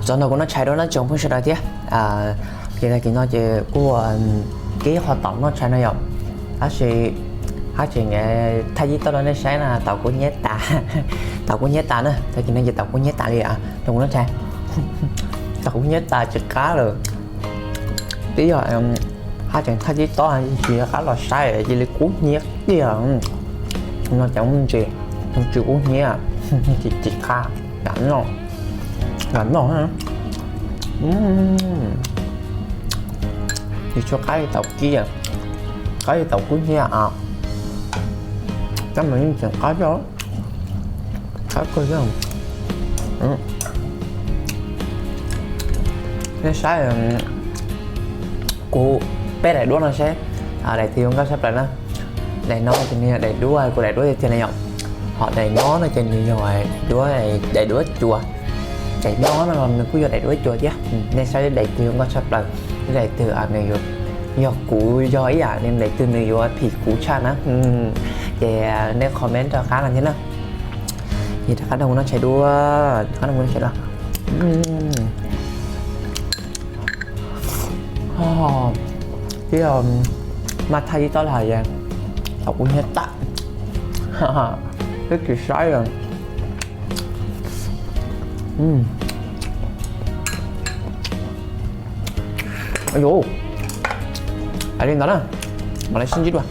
Txog no kuv noj tshais dua no tsoom phooj sawv daws thiab. Ces tag kis no ces kuj ua kib qhov taum noj tshais no yom. Tab sis hab tseem thaj yib toj rau nej saib na, taum kub hnyiab tas. Taum kub hnyiab tas na, tag kis no ces taum kub hnyiab tas li rau kuv noj tshais. Taum kub hnyiab tas tsis qab lawm. Twb yog hab tseem thaj yib toj tsis qab los saib cia li kub hnyiab tiag. No ces ntsis, ntsis kub hnyiab, tsis qab. Lam noj, lam noj. Tsis tshua qab li taum kib, qab li taum kub hnyiab. Tab mas yeej tseem qab zog, qab kawg zog. Nej saib kuv, peb daim duab no seb daim twg yuav nkauj tshaj plaws na. Daim no ces nws yog daim duab, kuv daim duab tiag tiag na yom. Ho daim no no ces nws yog daim duab, daim duab cua. Daim no no los nws kuj yog daim duab cua thiab. Nej saib daim twg yuav nkauj tshaj plaws, daim twg nws yuav, yog kuv yog ib yam li daim twg nws yuav phim kuv tshaj na, ces nej comment rov qab no thiab na. Ces rov qab no kuv noj tshais dua, rov qab no kuv noj tshais dua. Twb yog maj thaj yib tob lawm, taum kub hnyiab tas, twb tsis saib lawm. Yuav, hais li ntawd na, mam li sib ntsib dua.